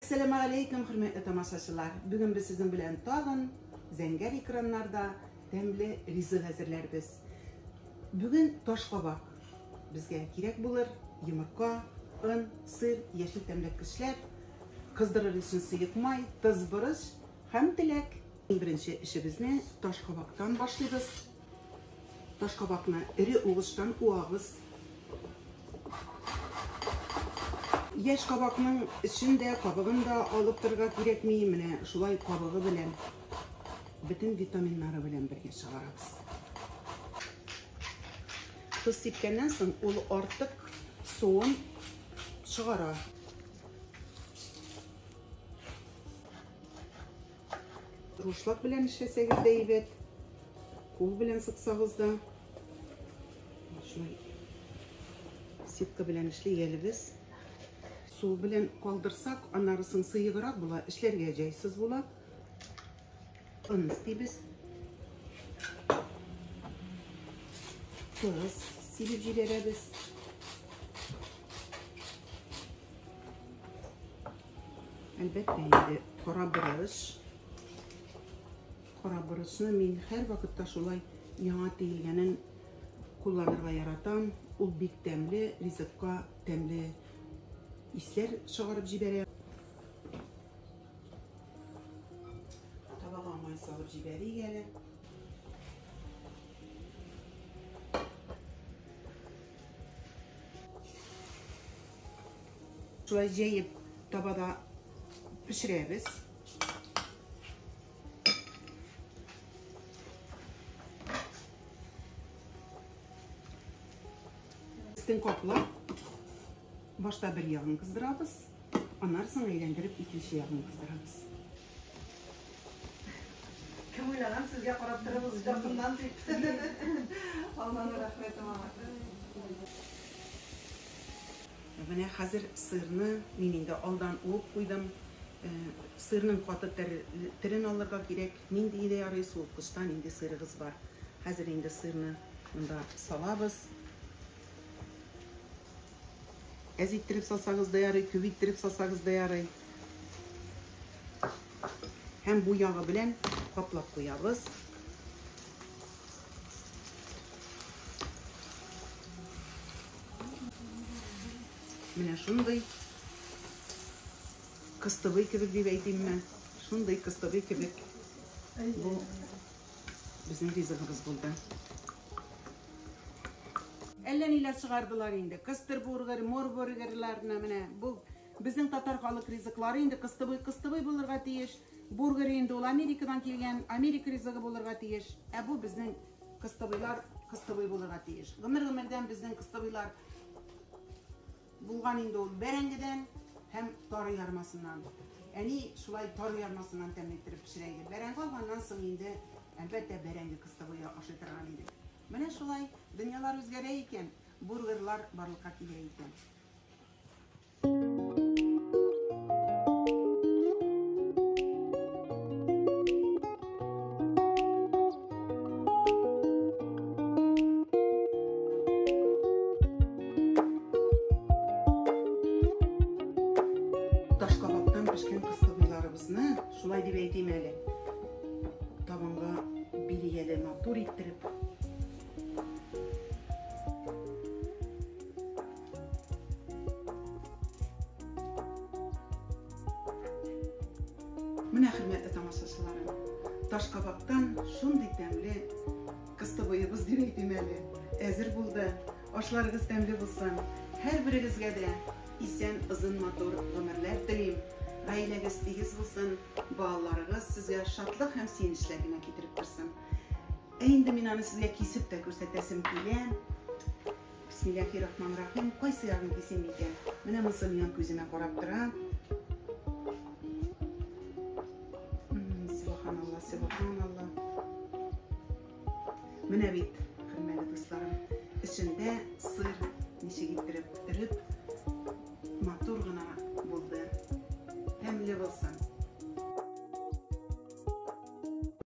Әссәламегаләйкем, хөрмәтле тамашачылар! Бүген без сезнең белән тагын зәңгәр экраннарда тәмле ризык әзерләрбез. Бүген ташкабак безгә кирәк булыр, йомырка, он, сыр, яшел тәмләткечләр, кыздырыр өчен сыек май, тоз, борыч һәм теләк. Иң беренче эшебезне ташкабактан башлыйбыз. Ташкабакны эре угычтан уабыз. Яшь кабакның эчен дә, кабыгын да алып торырга кирәкми. Менә шулай кабыгы белән, бөтен витаминнары белән бергә чыгарабыз. Тоз сипкәннән соң ул артык суын чыгара. Рушлак белән эшләсәгез дә әйбәт, кул белән сыксагыз да. Шулай сетка белән эшли әле без. Су белән калдырсак, аннары соң сыеграк була, эшләргә җайсыз була. Он өстибез. Тоз сибеп җибәрәбез. Әлбәттә инде кара борыч. Кара борычны мин һәрвакытта шулай яңа тиелгәнен кулланырга яратам. Ул бик тәмле, ризыкка тәмле исләр чыгарып җибәрә. Табага май салып җибәрик әле. Шулай җәеп табада пешерәбез. Өстен каплап, башта бер ягын кыздырабыз, аннан соң әйләндереп икенче ягын кыздырабыз. Кем уйлаган, сезгә карап торабыз якыннан дип. Алланың рәхмәте маңа. Менә хәзер сырны мин инде алдан уып куйдым. Сырның каты терен алырга кирәк. Нинди дә ярый, суыткычта нинди сырыгыз бар. Хәзер инде сырны монда салабыз. Әз иттереп салсагыз да ярый, күп иттереп салсагыз да ярый. Һәм бу ягы белән каплап куябыз. Менә шундый кыстыбый кебек дип әйтимме? Шундый кыстыбый кебек бу безнең ризыгыбыз булды. Әллә ниләр чыгардылар инде. Кыстыр бургер, мор бургерларны менә бу безнең татар халык ризыклары инде кыстыбый кыстыбый булырга тиеш. Бургер инде ул Америкадан килгән, Америка ризыгы булырга тиеш. Ә бу безнең кыстыбыйлар кыстыбый булырга тиеш. Гомер-гомердән безнең кыстыбыйлар булган инде ул бәрәңгедән һәм тары ярмасыннан. Әни шулай тары ярмасыннан тәмле иттереп пешерә иде. Бәрәңге алганнан соң инде, әлбәттә, бәрәңге кыстыбые ашый торган идек. Менә шулай дөньялар үзгәрә икән, бургерлар барлыкка килә икән. Ташкабактан пешкән кыстыбыйларыбызны, шулай дип әйтим әле, табынга бирик әле матур иттереп. Менә, хөрмәтле тамашачыларым, ташкабактан шундый тәмле кыстыбыебыз дип әйтим әле, әзер булды. Ашларыгыз тәмле булсын. Һәрберегезгә дә исән, озын, матур гомерләр телим. Гаиләгез тигез булсын, балаларыгыз сезгә шатлык һәм сөенечләр генә китереп торсын. Ә инде мин аны сезгә кисеп тә күрсәтәсем килә. Бисмиллахи рахман рахим. Кайсы ягын кисим микән? Менә монысы миңа күземә карап тора. Субханалла, субханалла. Менә бит, хөрмәтле дусларым, эчендә сыр ничек иттереп өреп, матур гына булды. Тәмле булсын.